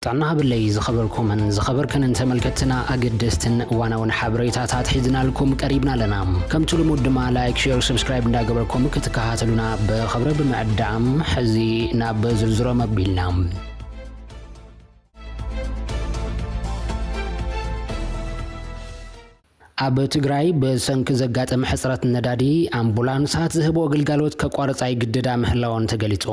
ጥዕና ሃብለይ ዝኸበርኩምን ዝኸበርክንን ተመልከትና ኣገደስትን እዋናውን ሓበሬታታት ሒዝናልኩም ቀሪብና ኣለና። ከምቲ ልሙድ ድማ ላይክ፣ ሼር፣ ሰብስክራይብ እንዳገበርኩም ክትከታተሉና ብኽብሪ ብምዕዳም ሕዚ ናብ ዝርዝሮም ኣቢልና። ኣብ ትግራይ ብሰንኪ ዘጋጠመ ሕፅረት ነዳዲ ኣምቡላንሳት ዝህብኦ ግልጋሎት ከቋርፃ ይግደዳ ምህላወን ተገሊፁ።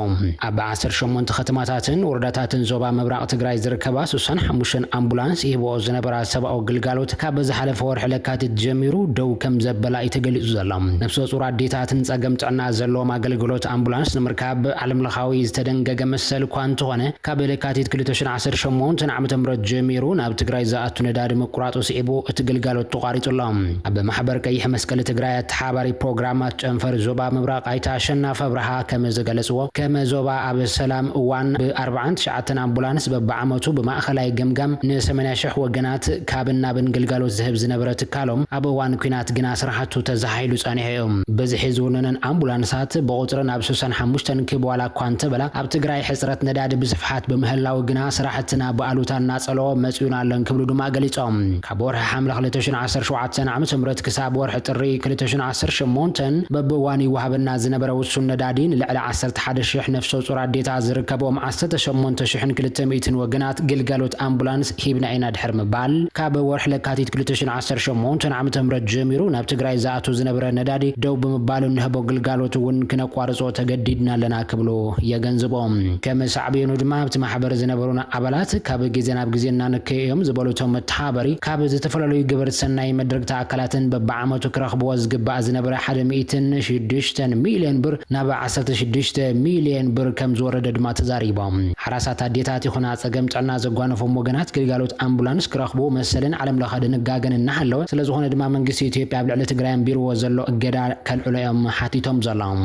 ኣብ ዓሰርተ ሸሞንተ ከተማታትን ወረዳታትን ዞባ ምብራቕ ትግራይ ዝርከባ ስሳን ሓሙሽተን ኣምቡላንስ ይህብኦ ዝነበራ ሰብኣዊ ግልጋሎት ካብ ዝሓለፈ ወርሒ ለካቲት ጀሚሩ ደው ከም ዘበላ እዩ ተገሊፁ ዘሎ። ነፍሰ ጡር ኣዴታትን ፀገም ጥዕና ዘለዎም ኣገልግሎት ኣምቡላንስ ንምርካብ ዓለም ለኻዊ ዝተደንገገ መሰል እኳ እንተኾነ ካብ ለካቲት ክልተ ሽሕን ዓሰርተ ሸሞንተን ዓመተ ምህረት ጀሚሩ ናብ ትግራይ ዝኣቱ ነዳዲ ምቁራፁ ስዒቡ እቲ ግልጋሎት ተቋሪፁ ኣሎ። ኣብ ማሕበር ቀይሕ መስቀል ትግራይ ኣተሓባሪ ፕሮግራማት ጨንፈር ዞባ ምብራቕ ኣይተ ኣሸናፊ ኣብርሃ ከም ዝገለፅዎ፣ ከም ዞባ ኣብ ሰላም እዋን ብኣርባዓን ትሽዓተን ኣምቡላንስ በብዓመቱ ብማእኸላይ ገምጋም ንሰማንያ ሽሕ ወገናት ካብን ናብን ግልጋሎት ዝህብ ዝነበረ ትካሎም፣ ኣብ እዋን ኲናት ግና ስራሕቱ ተዛሒሉ ጸኒሑ እዩ። ብዝሒ ዝውነነን ኣምቡላንሳት ብቑፅሪ ናብ ስሳን ሓሙሽተን ክብ ዋላ እኳ እንተበላ፣ ኣብ ትግራይ ሕፅረት ነዳዲ ብስፍሓት ብምህላው ግና ስራሕትና ብኣሉታ እናጸለዎ መጺኡና ኣለን ክብሉ ድማ ገሊጾም። ካብ ወርሒ ሓምለ ክልተ ሽሕን ዓሰርተ ሸውዓተን ዓመተ ምህረት ክሳብ ወርሒ ጥሪ ክልተ ሽሕን ዓሰርተ ሸሞንተን በብእዋኑ ይወሃበና ዝነበረ ውሱን ነዳዲ ንልዕሊ ዓሰርተ ሓደ ሽሕ ነፍሰ ጡር ኣዴታት ዝርከብኦም ዓሰርተ ሸሞንተ ሽሕን ክልተ ሚእትን ወገናት ግልጋሎት ኣምቡላንስ ሂብና ኢና ድሕሪ ምባል፣ ካብ ወርሒ ለካቲት ክልተ ሽሕን ዓሰርተ ሸሞንተን ዓመተ ምህረት ጀሚሩ ናብ ትግራይ ዝኣቱ ዝነበረ ነዳዲ ደው ብምባሉ እንህቦ ግልጋሎት እውን ክነቋርጾ ተገዲድና ኣለና ክብሉ የገንዝቦም። ከም ሳዕቤኑ ድማ ኣብቲ ማሕበር ዝነበሩና ኣባላት ካብ ግዜ ናብ ግዜ እናነከዩ እዮም ዝበሉ እቶም መተሓባበሪ፣ ካብ ዝተፈላለዩ ግብረ ሰናይ መድረግቲ ኣካላትን በብዓመቱ ክረኽብዎ ዝግባእ ዝነበረ ሓደ ሚእትን ሽዱሽተን ሚልዮን ብር ናብ ዓሰርተ ሽዱሽተ ሚልዮን ብር ከም ዝወረደ ድማ ተዛሪቦም። ሓራሳት ኣዴታት ይኹና ጸገም ጥዕና ዘጓነፎም ወገናት ግልጋሎት ኣምቡላንስ ክረኽቡ መሰልን ዓለም ለኸ ድንጋገን እናሃለወ፣ ስለ ዝኾነ ድማ መንግስቲ ኢትዮጵያ ኣብ ልዕሊ ትግራይ ኣንቢርዎ ዘሎ እገዳ ከልዕሎ እዮም ሓቲቶም ዘለዉ።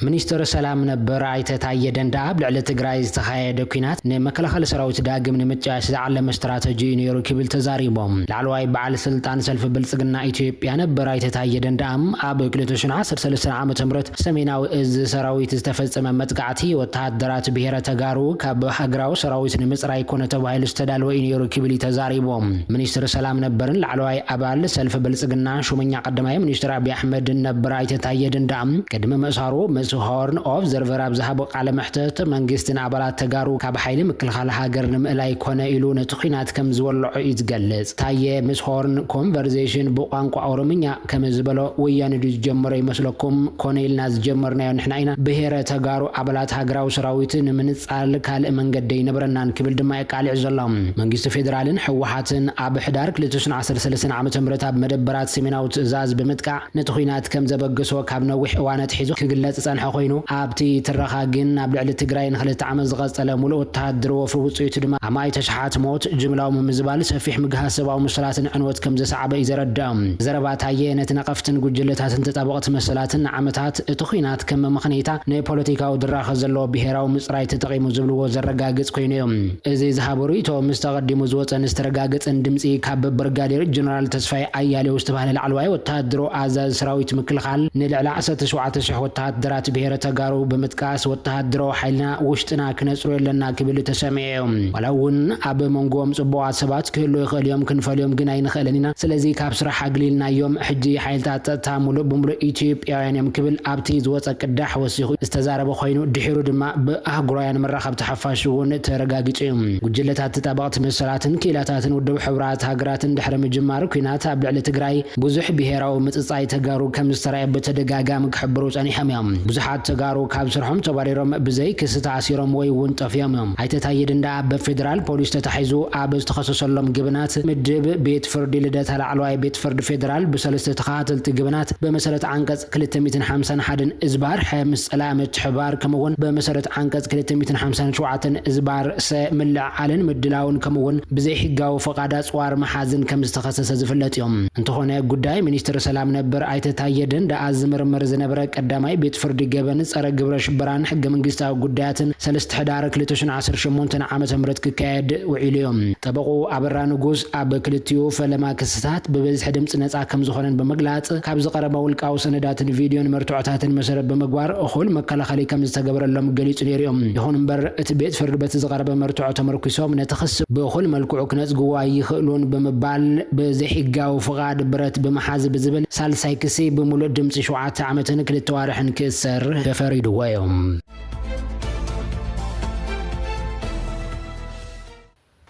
ሚኒስትር ሰላም ነበር ኣይተ ታየ ደንደኣ ኣብ ልዕሊ ትግራይ ዝተኻየደ ኲናት ንመከላኸሊ ሰራዊት ዳግም ንምጥያሽ ዝዓለመ ስትራተጂ እዩ ነይሩ ክብል ተዛሪቦም። ላዕለዋይ በዓል ስልጣን ሰልፊ ብልጽግና ኢትዮጵያ ነበር ኣይተ ታየ ደንደኣ ኣብ ክልተ ሽሕን ዓሰርተ ሰለስተን ዓመተ ምህረት ሰሜናዊ እዝ ሰራዊት ዝተፈጸመ መጥቃዕቲ ወተሃደራት ብሄረ ተጋሩ ካብ ሃገራዊ ሰራዊት ንምጽራይ ኮነ ተባሂሉ ዝተዳለወ እዩ ነይሩ ክብል እዩ ተዛሪቦም። ሚኒስትር ሰላም ነበርን ላዕለዋይ ኣባል ሰልፊ ብልጽግና ሹመኛ ቀዳማይ ሚኒስትር ኣብይ ኣሕመድን ነበር ኣይተ ታየ ደንደኣ ቅድሚ ምእሳሩ ምስ ሆርን ኦብዘርቨር ኣብ ዝሃቦ ቃለ መሕትት፣ መንግስትን ኣባላት ተጋሩ ካብ ሓይሊ ምክልኻል ሃገር ንምእላይ ኮነ ኢሉ ነቲ ኲናት ከም ዝወልዖ እዩ ዝገልጽ። ታየ ምስ ሆርን ኮንቨርሴሽን ብቋንቋ ኦሮምኛ ከም ዝበሎ፣ ወያነ ድዩ ዝጀመሮ ይመስለኩም? ኮነ ኢልና ዝጀመርናዮ ንሕና ኢና። ብሄረ ተጋሩ ኣባላት ሃገራዊ ሰራዊት ንምንጻል ካልእ መንገዲ ኣይነበረናን ክብል ድማ የቃልዕ ዘሎ። መንግስቲ ፌደራልን ህወሓትን ኣብ ሕዳር ክልተ ሽሕን ዓሰርተ ሰለስተን ዓመተ ምህረት ኣብ መደበራት ሰሜናዊ ትእዛዝ ብምጥቃዕ ነቲ ኲናት ከም ዘበገሶ ካብ ነዊሕ እዋን ኣትሒዙ ክግለጽ ዝጸንሐ ኮይኑ፣ ኣብቲ ትረኻ ግን ኣብ ልዕሊ ትግራይ ንኽልተ ዓመት ዝቐጸለ ሙሉእ ወተሃደር ወፍሪ ውጽኢቱ ድማ ኣማኢት ኣሽሓት ሞት፣ ጅምላዊ ምምዝባል፣ ሰፊሕ ምግሃስ ሰብኣዊ መሰላትን ዕንወት ከም ዘሰዓበ እዩ ዘረድእ። ዘረባ ታየ ነቲ ነቐፍትን ጉጅለታትን ተጣበቕቲ መሰላትን ንዓመታት እቲ ኲናት ከም መመኽነይታ ንፖለቲካዊ ድራኸ ዘለዎ ብሄራዊ ምጽራይ ተጠቒሙ ዝብልዎ ዘረጋግጽ ኮይኑ እዩ። እዚ ዝሃቦ ርእይቶ ምስ ተቐዲሙ ዝወጸን ዝተረጋገጸን ድምጺ ካብ ብርጋዴር ጀነራል ተስፋይ ኣያሌው ዝተባህለ ላዕለዋይ ወተሃደሮ ኣዛዚ ሰራዊት ምክልኻል ንልዕሊ ዓሰርተ ሸውዓተ ሽሕ ወተሃደራት ብሄረ ተጋሩ ብምጥቃስ፣ ወተሃደሮ ሓይልና ውሽጥና ክነጽሮ ኣለና ክብል ተሰሚዑ እዩ። ዋላ እውን ኣብ መንጎኦም ጽቡቓት ሰባት ክህሉ ይኽእል እዮም፣ ክንፈልዮም ግን ኣይንኽእልን ኢና። ስለዚ ካብ ስራሕ ኣግሊልናዮም፣ ሕጂ ሓይልታት ጸጥታ ሙሉእ ብሙሉእ ኢትዮጵያውያን እዮም ክብል ኣብቲ ዝወጸ ቅዳሕ ወሲኹ ዝተዛረበ ኮይኑ፣ ድሒሩ ድማ ብኣህጉራውያን መራኸብቲ ሓፋሽ እውን ተረጋጊጹ እዩ። ጉጅለታት ተጣበቕቲ መሰላትን ክኢላታትን ውድብ ሕቡራት ሃገራትን ድሕሪ ምጅማር ኲናት ኣብ ልዕሊ ትግራይ ብዙሕ ብሄራዊ ምጽጻይ ተጋሩ ከም ዝተራእየ ብተደጋጋሚ ክሕብሩ ጸኒሖም እዮም። ብዙሓት ተጋሩ ካብ ስርሖም ተባሪሮም ብዘይ ክሲ ተኣሲሮም ወይ እውን ጠፊኦም እዮም። ኣይተ ታየ ደንደኣ ብፌደራል ፖሊስ ተታሒዙ ኣብ ዝተኸሰሰሎም ግብናት ምድብ ቤት ፍርዲ ልደታ ላዕለዋይ ቤት ፍርዲ ፌደራል ብሰለስተ ተኸታተልቲ ግብናት ብመሰረት ዓንቀጽ ክልተ ሚእትን ሓምሳን ሓደን እዝባር ሐ ምስ ጸላኢ ምትሕብባር ከምኡውን ብመሰረት ዓንቀጽ ክልተ ሚእትን ሓምሳን ሸውዓተን እዝባር ሰ ምልዕዓልን ምድላውን ከምኡውን ብዘይሕጋዊ ፈቓድ ኣጽዋር መሓዝን ከም ዝተኸሰሰ ዝፍለጥ እዮም። እንተኾነ ጉዳይ ሚኒስትር ሰላም ነበር ኣይተ ታየ ደንደኣ ዝምርምር ዝነበረ ቀዳማይ ቤት ፍርዲ ገበን ጸረ ግብረ ሽበራን ሕገ መንግስታዊ ጉዳያትን ሰለስተ ሕዳር ክልተ ሽሕን ዓሰርተ ሸሞንተን ዓመተ ምህረት ክካየድ ውዒሉ እዩ። ጠበቑ ኣበራ ንጉስ ኣብ ክልቲኡ ፈለማ ክስታት ብብዝሒ ድምጺ ነጻ ከም ዝኾነን ብምግላጽ፣ ካብ ዝቐረባ ውልቃዊ ሰነዳትን ቪድዮን መርትዖታትን መሰረት ብምግባር እኹል መከላኸሊ ከም ዝተገበረሎም ገሊጹ ነይሩ እዩ። ይኹን እምበር፣ እቲ ቤት ፍርዲ በቲ ዝቐረበ መርትዖ ተመርኲሶም ነቲ ክሲ ብእኹል መልክዑ ክነጽግዎ ኣይኽእሉን ብምባል፣ ብዘይሕጋዊ ፍቓድ ብረት ብምሓዝ ብዝብል ሳልሳይ ክሲ ብምሉእ ድምጺ ሸውዓተ ዓመትን ክልተ ዋርሕን ክእሰር ተፈሪድዎ እዩ።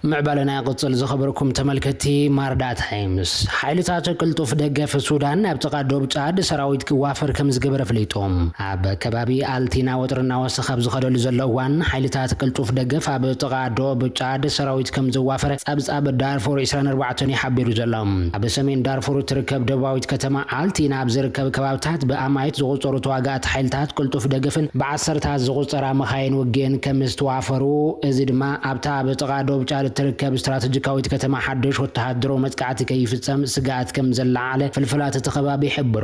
ምዕባለና ይቕጽል። ዝኸበርኩም ተመልከትቲ ማርዳ ታይምስ፣ ሓይልታት ቅልጡፍ ደገፍ ሱዳን ኣብ ጥቓ ዶብ ጫድ ሰራዊት ክዋፈር ከም ዝገበረ ኣፍሊጡ። ኣብ ከባቢ ኣልቲና ወጥሪ እናወሰኸ ኣብ ዝኸደሉ ዘሎ እዋን፣ ሓይልታት ቅልጡፍ ደገፍ ኣብ ጥቓ ዶብ ጫድ ሰራዊት ከም ዘዋፈረ ጸብጻብ ዳርፉር ዕስራን ኣርባዕተን እዩ ሓቢሩ ዘሎ። ኣብ ሰሜን ዳርፉር እትርከብ ደቡባዊት ከተማ ኣልቲና ኣብ ዝርከብ ከባብታት ብኣማኢት ዝቑጸሩ ተዋጋእቲ ሓይልታት ቅልጡፍ ደገፍን ብዓሰርታት ዝቑጸራ መኻይን ውግእን ከም ዝተዋፈሩ፣ እዚ ድማ ኣብታ ኣብ ጥቓ ዶብ ጫድ እትርከብ ስትራተጂካዊት ከተማ ሓድሽ ወተሃደራዊ መጥቃዕቲ ከይፍጸም ስግኣት ከም ዘለዓዕለ ፍልፍላት እቲ ከባቢ ይሕብሩ።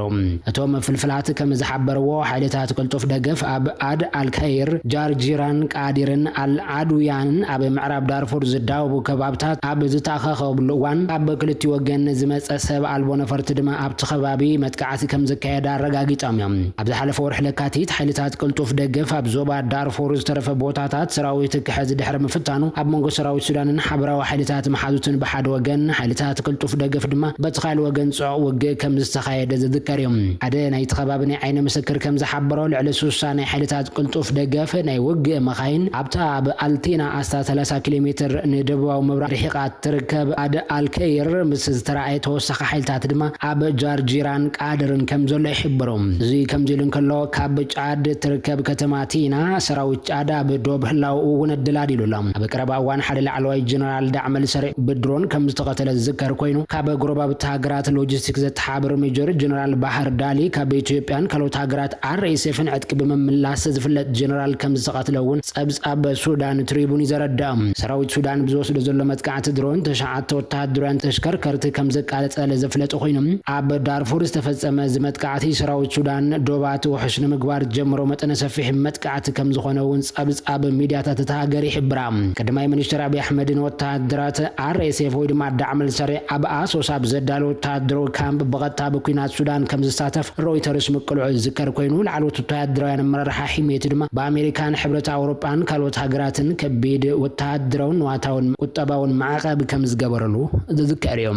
እቶም ፍልፍላት ከም ዝሓበርዎ፣ ሓይልታት ቅልጡፍ ደገፍ ኣብ ኣድ ኣልከይር፣ ጃርጂራን ቃዲርን ኣልዓድውያንን ኣብ ምዕራብ ዳርፉር ዝዳወቡ ከባብታት ኣብ ዝተኣኻኸብሉ እዋን፣ ካብ ክልቲኡ ወገን ዝመጸ ሰብ ኣልቦ ነፈርቲ ድማ ኣብቲ ከባቢ መጥቃዕቲ ከም ዘካየደ ኣረጋጊጾም እዮም። ኣብ ዝሓለፈ ወርሒ ለካቲት፣ ሓይልታት ቅልጡፍ ደገፍ ኣብ ዞባ ዳርፉር ዝተረፈ ቦታታት ሰራዊት ክሕዝ ድሕሪ ምፍታኑ፣ ኣብ መንጎ ሰራዊት ሱዳንን ሓበራዊ ሓይልታት መሓዙትን ብሓደ ወገን፣ ሓይልታት ቅልጡፍ ደገፍ ድማ በቲ ካልእ ወገን ጽዑቕ ውግእ ከም ዝተኻየደ ዝዝከር እዩ። ሓደ ናይቲ ከባቢ ናይ ዓይኒ ምስክር ከም ዝሓበሮ፣ ልዕሊ ሱሳ ናይ ሓይልታት ቅልጡፍ ደገፍ ናይ ውግእ መኻይን ኣብታ ኣብ ኣልቲና ኣስታት ሰላሳ ኪሎ ሜትር ንደቡባዊ ምብራቕ ርሒቓ ትርከብ ኣድ ኣልከይር ምስ ዝተራእየ፣ ተወሳኺ ሓይልታት ድማ ኣብ ጃርጂራን ቃድርን ከም ዘሎ ይሕብሩ። እዚ ከምዚ ኢሉ እንከሎ፣ ካብ ጫድ ትርከብ ከተማ ቲና ሰራዊት ጫድ ኣብ ዶብ ህላውኡ እውን ዕድል ኣድሉ ኣሎ። ኣብ ቀረባ እዋን ሓደ ላዕለዋይ ጀነራል ዳዕመል ሰሪዕ ብድሮን ከም ዝተቐተለ ዝዝከር ኮይኑ፣ ካብ ጎረባብቲ ሃገራት ሎጂስቲክስ ዘተሓባብር ሜጀር ጀነራል ባህር ዳሊ፣ ካብ ኢትዮጵያን ካልኦት ሃገራት ኣር ኤስ ኤፍን ዕጥቂ ብምምላስ ዝፍለጥ ጀነራል ከም ዝተቐትለ እውን ጸብጻብ ሱዳን ትሪቡን እዩ ዘረድእ። ሰራዊት ሱዳን ብዝወስዶ ዘሎ መጥቃዕቲ ድሮን፣ ተሽዓተ ወተሃደራውያን ተሽከርከርቲ ከም ዘቃለጸ ዘፍለጠ ኮይኑ፣ ኣብ ዳርፉር ዝተፈጸመ እዚ መጥቃዕቲ፣ ሰራዊት ሱዳን ዶባት ውሑስ ንምግባር ዝጀመሮ መጠነ ሰፊሕ መጥቃዕቲ ከም ዝኾነ እውን ጸብጻብ ሚድያታት እታ ሃገር ይሕብራ። ቀዳማይ ሚኒስትር ኣብይ ኣሕመድን ወተሃደራት ኣር ኤስ ኤፍ ወይ ድማ ዳዕመል ሰሪዕ ኣብ ኣሶሳ ኣብ ዘዳለ ወተሃደራዊ ካምፕ ብቐጥታ ብኲናት ሱዳን ከም ዝሳተፍ ሮይተርስ ምቅልዑ ዝዝከር ኮይኑ፣ ላዕለዎት ወተሃደራውያን ኣመራርሓ ሕሜቲ ድማ ብኣሜሪካን ሕብረት ኣውሮጳን ካልኦት ሃገራትን ከቢድ ወተሃደራውን ንዋታውን ቁጠባውን ማዕቐብ ከም ዝገበረሉ ዝዝከር እዩ።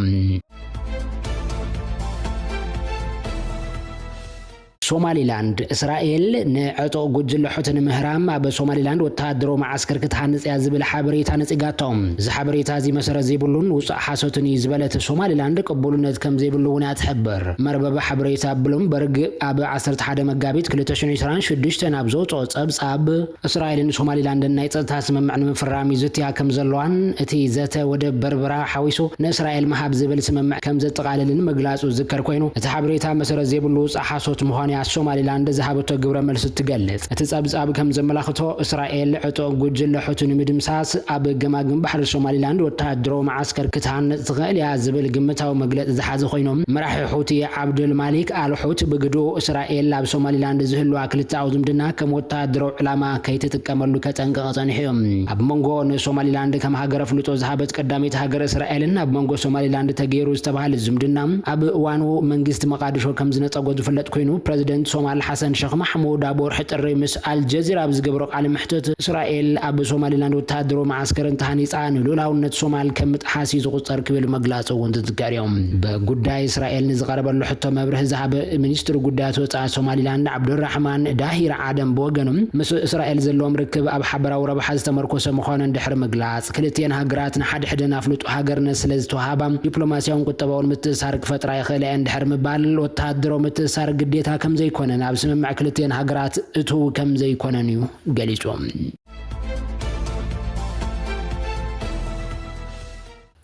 ሶማሊላንድ፣ እስራኤል ንዕጡቕ ጉጅለ ሑቲ ንምህራም ኣብ ሶማሊላንድ ወተሃደራዊ መዓስከር ክትሃንጽ እያ ዝብል ሓበሬታ ነጺጋቶ። እዚ ሓበሬታ እዚ መሰረት ዘይብሉን ውጹእ ሓሶትን እዩ ዝበለት ሶማሊላንድ፣ ቅቡልነት ከም ዘይብሉ እውን እያ ትሕብር። መርበብ ሓበሬታ ብሉምበርግ ኣብ ዓሰርተ ሓደ መጋቢት ክልተ ሽሕን ዕስራን ሽዱሽተን ኣብ ዘውጽኦ ጸብጻብ፣ እስራኤልን ሶማሊላንድን ናይ ጸጥታ ስምምዕ ንምፍራም ይዝትያ ከም ዘለዋን፣ እቲ ዘተ ወደብ በርበራ ሓዊሱ ንእስራኤል ምሃብ ዝብል ስምምዕ ከም ዘጠቓልልን ምግላጹ ዝዝከር ኮይኑ፣ እቲ ሓበሬታ መሰረት ዘይብሉ ውጹእ ሓሶት ምዃኑ እያ ሶማሊላንድ ዝሃበቶ ግብረ መልሲ ትገልጽ። እቲ ጸብጻብ ከም ዘመላኽቶ፣ እስራኤል ዕጡቕ ጉጅለ ሑቲ ንምድምሳስ ኣብ ገማግም ባሕሪ ሶማሊላንድ ወተሃደራዊ መዓስከር ክትሃንጽ ትኽእል እያ ዝብል ግምታዊ መግለጺ ዝሓዘ ኮይኑ፣ መራሒ ሑቲ ዓብዱል ማሊክ ኣል ሑቲ ብግድኡ እስራኤል ኣብ ሶማሊላንድ ዝህልዋ ክልተኣዊ ዝምድና ከም ወተሃደራዊ ዕላማ ከይትጥቀመሉ ከጠንቅቕ ጸኒሑ እዩ። ኣብ መንጎ ንሶማሊላንድ ከም ሃገር ኣፍልጦ ዝሃበት ቀዳመይቲ ሃገር እስራኤልን ኣብ መንጎ ሶማሊላንድ ተገይሩ ዝተባህለ ዝምድና ኣብ እዋኑ መንግስቲ መቓድሾ ከም ዝነጸጎ ዝፍለጥ ኮይኑ፣ ፕረዚደንት ሶማል ሓሰን ሸኽ ማሕሙድ ኣብ ወርሒ ጥሪ ምስ ኣልጀዚራ ኣብ ዝገበሮ ቃለ መሕትት፣ እስራኤል ኣብ ሶማሊላንድ ወተሃደራዊ መዓስከር እንተሃኒጻ ንሉዓላውነት ሶማል ከም ምጥሓስ እዩ ዝቑጸር ክብል ምግላጹ እውን ዝዝከር እዩ። ብጉዳይ እስራኤል ንዝቐረበሉ ሕቶ መብርሂ ዝሃበ ሚኒስትሪ ጉዳያት ወጻኢ ሶማሊላንድ ዓብዱራሕማን ዳሂር ዓደም ብወገኑ፣ ምስ እስራኤል ዘለዎም ርክብ ኣብ ሓበራዊ ረብሓ ዝተመርኮሰ ምዃኑ እንድሕሪ ምግላጽ፣ ክልቲኤን ሃገራት ንሓድሕደን ኣፍልጦ ሃገርነት ስለ ዝተዋሃባ፣ ዲፕሎማስያውን ቁጠባውን ምትእስሳር ክፈጥራ ይኽእላ እየን እንድሕሪ ምባል፣ ወተሃደራዊ ምትእስሳር ግዴታ ከም ዘይኮነ፣ ናብ ስምምዕ ክልቲኤን ሃገራት እትው ከም ዘይኮነን እዩ ገሊጹ።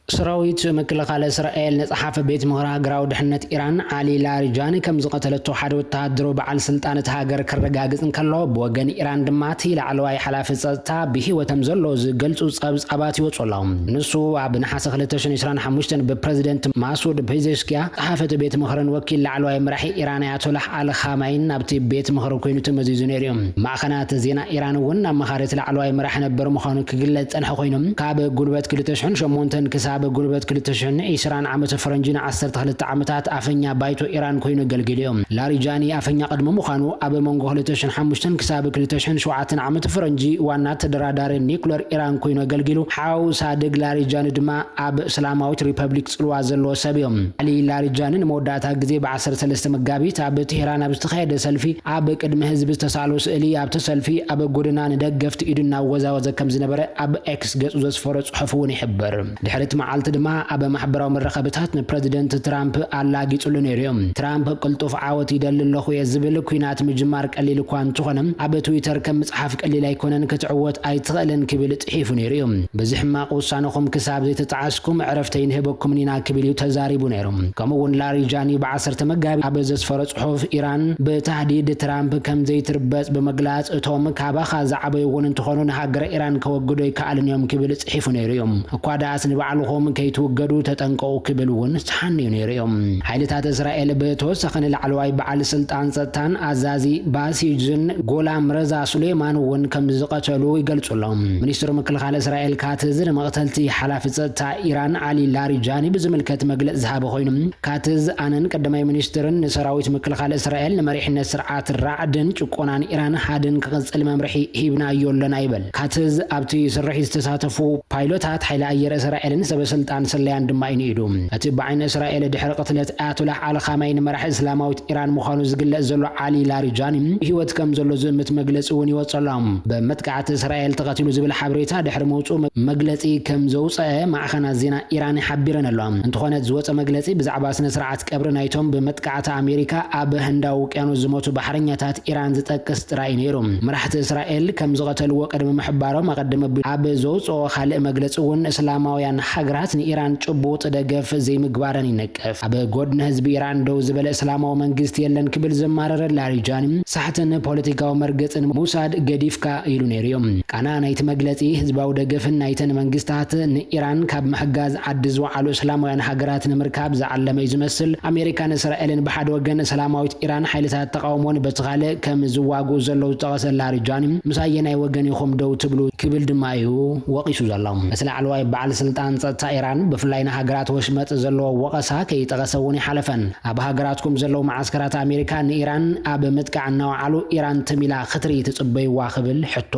ሰራዊት ምክልኻል እስራኤል ንጸሓፊ ቤት ምኽሪ ሃገራዊ ድሕነት ኢራን ዓሊ ላሪጃኒ ከም ዝቐተለቶ ሓደ ወተሃደሮ በዓል ስልጣን እቲ ሃገር ከረጋግጽ እንከሎ፣ ብወገን ኢራን ድማ እቲ ላዕለዋይ ሓላፊ ጸጥታ ብህይወቶም ዘሎ ዝገልጹ ጸብጻባት ይወጹ ኣለዉ። ንሱ ኣብ ነሓሰ ክልተ ሽሕን ዕስራን ሓሙሽተን ብፕረዚደንት ማሱድ ፔዜሽኪያ ጸሓፊ እቲ ቤት ምኽርን ወኪል ላዕለዋይ መራሒ ኢራን ኣያቶላህ ኣል ኻማይን ናብቲ ቤት ምኽሪ ኮይኑ ተመዚዙ ነይሩ እዩ። ማዕኸናት ዜና ኢራን እውን ኣመኻሪ እቲ ላዕለዋይ መራሒ ነበር ምዃኑ ክግለጽ ጸንሐ ኮይኑ፣ ካብ ጉልበት ክልተ ሽሕን ሸሞንተን ክሳብ ጉልበት ክልተ ሽሕን ዕስራን ዓመተ ፈረንጂ ንዓሰርተ ክልተ ዓመታት ኣፈኛ ባይቶ ኢራን ኮይኑ ኣገልጊሉ እዩ። ላሪጃኒ ኣፈኛ ቅድሚ ምዃኑ ኣብ መንጎ ክልተ ሽሕን ሓሙሽተን ክሳብ ክልተ ሽሕን ሸውዓተን ዓመተ ፈረንጂ ዋና ተደራዳሪ ኒኩለር ኢራን ኮይኑ ኣገልጊሉ፣ ሓው ሳድግ ላሪጃኒ ድማ ኣብ እስላማዊት ሪፐብሊክ ጽልዋ ዘለዎ ሰብ እዩ። ዓሊ ላሪጃኒ ንመወዳእታ ግዜ ብ ዓሰርተ ሰለስተ መጋቢት ኣብ ቴህራን ኣብ ዝተኻየደ ሰልፊ ኣብ ቅድሚ ህዝቢ ዝተሳእሎ ስእሊ፣ ኣብቲ ሰልፊ ኣብ ጎደና ንደገፍቲ ኢዱ እናወዛወዘ ከም ዝነበረ ኣብ ኤክስ ገጹ ዘስፈሮ ጽሑፍ እውን ይሕብር። ድሕሪ እቲ መዓልቲ ድማ ኣብ ማሕበራዊ መራኸብታት ንፕረዚደንት ትራምፕ ኣላጊጹሉ ነይሩ እዩ። ትራምፕ ቅልጡፍ ዓወት ይደሊ ኣለኹ እየ ዝብል፣ ኲናት ምጅማር ቀሊል እኳ እንተኾነ፣ ኣብ ትዊተር ከም ምጽሓፍ ቀሊል ኣይኮነን፣ ክትዕወት ኣይትኽእልን ክብል ጽሒፉ ነይሩ እዩ። በዚ ሕማቕ ውሳነኹም ክሳብ ዘይተጣዓስኩም ዕረፍቲ ኣይንህበኩምን ኢና ክብል እዩ ተዛሪቡ ነይሩ። ከምኡ እውን ላሪጃኒ ብ ዓሰርተ መጋቢት ኣብ ዘስፈሮ ጽሑፍ፣ ኢራን ብታህዲድ ትራምፕ ከም ዘይትርበጽ ብምግላጽ፣ እቶም ካባኻ ዝዓበዩ እውን እንተኾኑ ንሃገረ ኢራን ከወግዶ ኣይከኣልን እዮም ክብል ጽሒፉ ነይሩ እዩ። እኳ ደኣስ ንባዕልኹም ከይትውገዱ ተጠንቀቑ ክብል እውን ተሓንዩ ነይሩ እዩ። ሓይልታት እስራኤል ብተወሳኺ ንላዕለዋይ በዓል ስልጣን ጸጥታን ኣዛዚ ባሲጅን ጎላም ረዛ ሱሌማን እውን ከም ዝቐተሉ ይገልጹ ኣለዉ። ሚኒስትር ምክልኻል እስራኤል ካትዝ ንመቕተልቲ ሓላፊ ጸጥታ ኢራን ዓሊ ላሪጃኒ ብዝምልከት መግለጺ ዝሃበ ኮይኑ፣ ካትዝ ኣነን ቀዳማይ ሚኒስትርን ንሰራዊት ምክልኻል እስራኤል ንመሪሕነት ስርዓት ራዕድን ጭቆናን ኢራን ሓድን ክቕጽል መምርሒ ሂብናዮ ኣለና ይበል። ካትዝ ኣብቲ ስርሒት ዝተሳተፉ ፓይሎታት ሓይሊ ኣየር እስራኤልን ሰበ ስልጣን ስለያን ድማ ይንኢዱ። እቲ ብዓይኒ እስራኤል ድሕሪ ቅትለት ኣያቶላህ ኣል ኻማይኒ መራሒ እስላማዊት ኢራን ምዃኑ ዝግለጽ ዘሎ ዓሊ ላሪጃኒ ብህይወት ከም ዘሎ ዝእምት መግለጺ እውን ይወጽእ ኣሎ። ብመጥቃዕቲ እስራኤል ተቐቲሉ ዝብል ሓበሬታ ድሕሪ ምውጽኡ መግለጺ ከም ዘውጸአ ማዕኸናት ዜና ኢራን ሓቢረን ኣለዋ። እንተኾነ ዝወጸ መግለጺ ብዛዕባ ስነ ስርዓት ቀብሪ ናይቶም ብመጥቃዕቲ ኣሜሪካ ኣብ ህንዳዊ ውቅያኖስ ዝሞቱ ባሕረኛታት ኢራን ዝጠቅስ ጥራይ ነይሩ። መራሕቲ እስራኤል ከም ዝቐተልዎ ቅድሚ ምሕባሮም ኣቐድሚ ኣቢ-፣ ኣብ ዘውጽኦ ካልእ መግለጺ እውን እስላማውያን ሃገራት ንኢራን ጭቡጥ ደገፍ ዘይምግባረን ይነቅፍ። ኣብ ጎድኒ ህዝቢ ኢራን ደው ዝበለ እስላማዊ መንግስቲ የለን ክብል ዘማረረ ላሪጃኒ፣ ሳሕትን ፖለቲካዊ መርገጽን ሙሳድ ገዲፍካ ኢሉ ነይሩ እዩ። ቃና ናይቲ መግለጺ ህዝባዊ ደገፍን ናይተን መንግስታት ንኢራን ካብ ምሕጋዝ ዓዲ ዝወዓሉ እስላማውያን ሃገራት ንምርካብ ዝዓለመ እዩ ዝመስል። ኣሜሪካን እስራኤልን ብሓደ ወገን እስላማዊት ኢራን ሓይልታት ተቃውሞን በቲ ካልእ ከም ዝዋግኡ ዘለዉ ዝጠቐሰ ላሪጃኒ፣ ምስ ኣየናይ ወገን ኢኹም ደው ትብሉ ክብል ድማ እዩ ወቒሱ ዘሎ። እቲ ላዕለዋይ በዓል ስልጣን ጸጥታ ኢራን ብፍላይ ንሃገራት ወሽመጥ ዘለዎ ወቐሳ ከይጠቐሰ እውን ይሓለፈን። ኣብ ሃገራትኩም ዘለዉ መዓስከራት ኣሜሪካ ንኢራን ኣብ ምጥቃዕ እናወዓሉ ኢራን ትም ኢላ ክትርኢ ትጽበይዋ ክብል ሕቶ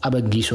ኣበጊሱ።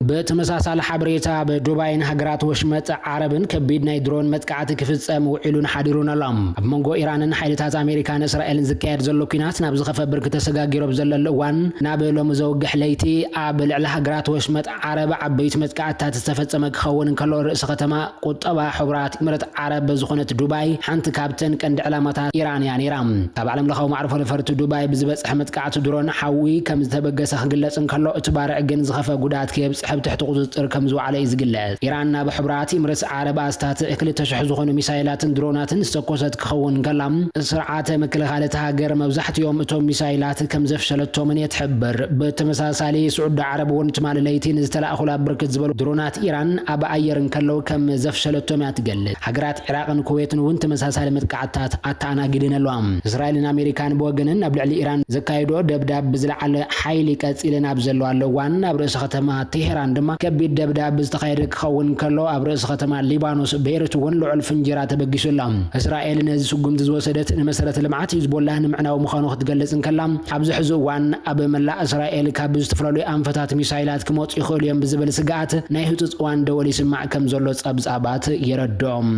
ብተመሳሳሊ ሓበሬታ፣ ኣብ ዱባይን ሃገራት ወሽመጥ ዓረብን ከቢድ ናይ ድሮን መጥቃዕቲ ክፍጸም ውዒሉን ሓዲሩን ኣሎ። ኣብ መንጎ ኢራንን ሓይልታት ኣሜሪካን እስራኤልን ዝካየድ ዘሎ ኲናት ናብ ዝኸፈ ብርኪ ተሰጋጊሩ ኣብ ዘለሉ እዋን፣ ናብ ሎሚ ዘውግሕ ለይቲ ኣብ ልዕሊ ሃገራት ወሽመጥ ዓረብ ዓበይቲ መጥቃዕትታት ዝተፈጸመ ክኸውን እንከሎ፣ ርእሲ ከተማ ቁጠባ ሕቡራት ኢምረት ዓረብ ዝኾነት ዱባይ ሓንቲ ካብተን ቀንዲ ዕላማታት ኢራን እያ ነይራ። ካብ ዓለም ለኻዊ መዕርፎ ነፈርቲ ዱባይ ብዝበጽሐ መጥቃዕቲ ድሮን ሓዊ ከም ዝተበገሰ ክግለጽ እንከሎ፣ እቲ ባርዕ ግን ዝኸፈ ጉድኣት ከየብጽሐ ኣብ ትሕቲ ቁጽጽር ከም ዝወዓለ እዩ ዝግለጽ። ኢራን ናብ ሕቡራት ኢምረት ዓረብ ኣስታት ክልተ ሽሕ ዝኾኑ ሚሳይላትን ድሮናትን ዝተኮሰት ክኸውን ከላ፣ ስርዓተ ምክልኻል እታ ሃገር መብዛሕትኦም እቶም ሚሳይላት ከም ዘፍሸለቶምን እየ ትሕብር። ብተመሳሳሊ፣ ስዑዲ ዓረብ እውን ትማሊ ለይቲ ንዝተላእኹላ ብርክት ዝበሉ ድሮናት ኢራን ኣብ ኣየር እንከለዉ ከም ዘፍሸለቶም እያ ትገልጽ። ሃገራት ዒራቕን ኩዌትን እውን ተመሳሳሊ መጥቃዕትታት ኣተኣናጊደን ኣለዋ። እስራኤልን ኣሜሪካን ብወገነን ኣብ ልዕሊ ኢራን ዘካየዶ ደብዳብ ብዝለዓለ ሓይሊ ቀጺለን ኣብ ዘለዋሉ እዋን፣ ኣብ ርእሲ ከተማ ቴሄራን ድማ ከቢድ ደብዳብ ዝተኻየደ ክኸውን ከሎ፣ ኣብ ርእሲ ከተማ ሊባኖስ ቤይሩት እውን ልዑል ፍንጀራ ተበጊሱ ኣሎ። እስራኤል ነዚ ስጉምቲ ዝወሰደት ንመሰረተ ልምዓት ሂዝቦላህ ንምዕናው ምዃኑ ክትገልጽ እንከላ፣ ኣብዚ ሕዚ እዋን ኣብ መላእ እስራኤል ካብ ዝተፈላለዩ ኣንፈታት ሚሳይላት ክመጹ ይኽእሉ እዮም ብዝብል ስግኣት ናይ ህጹጽ እዋን ደወል ይስማዕ ከም ዘሎ ጸብጻባት የረድኦም።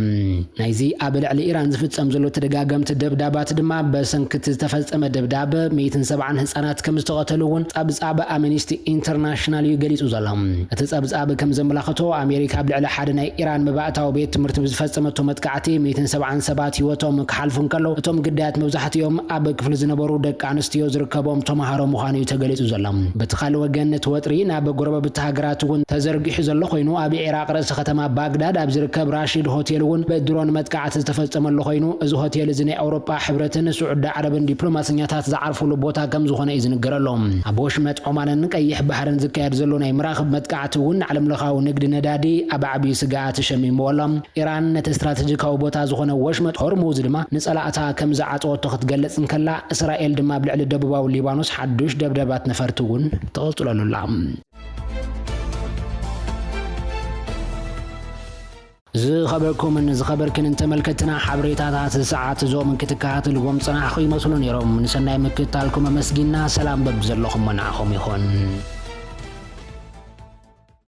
ናይዚ ኣብ ልዕሊ ኢራን ዝፍጸም ዘሎ ተደጋገምቲ ደብዳባት ድማ ብሰንኪ እቲ ዝተፈጸመ ደብዳብ ሚእትን ሰብዓን ህጻናት ከም ዝተቐተሉ እውን ጸብጻብ ኣምኒስቲ ኢንተርናሽናል እዩ ገሊጹ ዘሎ። እቲ ጸብጻብ ከም ዘመላኸቶ፣ ኣሜሪካ ኣብ ልዕሊ ሓደ ናይ ኢራን መባእታዊ ቤት ትምህርቲ ብዝፈጸመቶ መጥቃዕቲ ሚእትን ሰብዓን ሰባት ህይወቶም ክሓልፉ እንከለዉ፣ እቶም ግዳያት መብዛሕትኦም ኣብ ክፍሊ ዝነበሩ ደቂ ኣንስትዮ ዝርከቦም ተማሃሮ ምዃኑ እዩ ተገሊጹ ዘሎ። በቲ ካልእ ወገን፣ እቲ ወጥሪ ናብ ጎረባብቲ ሃገራት እውን ተዘርጊሑ ዘሎ ኮይኑ፣ ኣብ ኢራቕ ርእሰ ከተማ ባግዳድ ኣብ ዝርከብ ራሺድ ሆቴል እውን ብድሮን መጥቃዕቲ ዝተፈጸመሉ ኮይኑ፣ እዚ ሆቴል እዚ ናይ ኣውሮጳ ሕብረትን ስዑዲ ዓረብን ዲፕሎማሰኛታት ዝዓርፉሉ ቦታ ከም ዝኾነ እዩ ዝንገረሉ። ኣብ ወሽመጥ ዖማንን ቀይሕ ባሕርን ዝካየድ ዘሎ ናይ መራኽብ መጥቃዕቲ እውን ዓለምለኻዊ ንግዲ ነዳዲ ኣብ ዓቢ ስግኣት ሸሚምዎ ኣሎ። ኢራን ነቲ ስትራተጂካዊ ቦታ ዝኾነ ወሽመጥ ሆርሙዝ ድማ ንጸላእታ ከም ዝዓጸወቶ ክትገልጽ እንከላ፣ እስራኤል ድማ ኣብ ልዕሊ ደቡባዊ ሊባኖስ ሓዱሽ ደብደባት ነፈርቲ እውን ተቐጽለሉ ኣላ። ዝኸበርኩምን ዝኸበርክንን ተመልከትና፣ ሓበሬታታት ሰዓት እዞም ክትከታተልዎም ጽናሕኹ ይመስሉ ነይሮም። ንሰናይ ምክትታልኩም ኣመስጊና፣ ሰላም በብዘለኹም ንዓኹም ይኹን።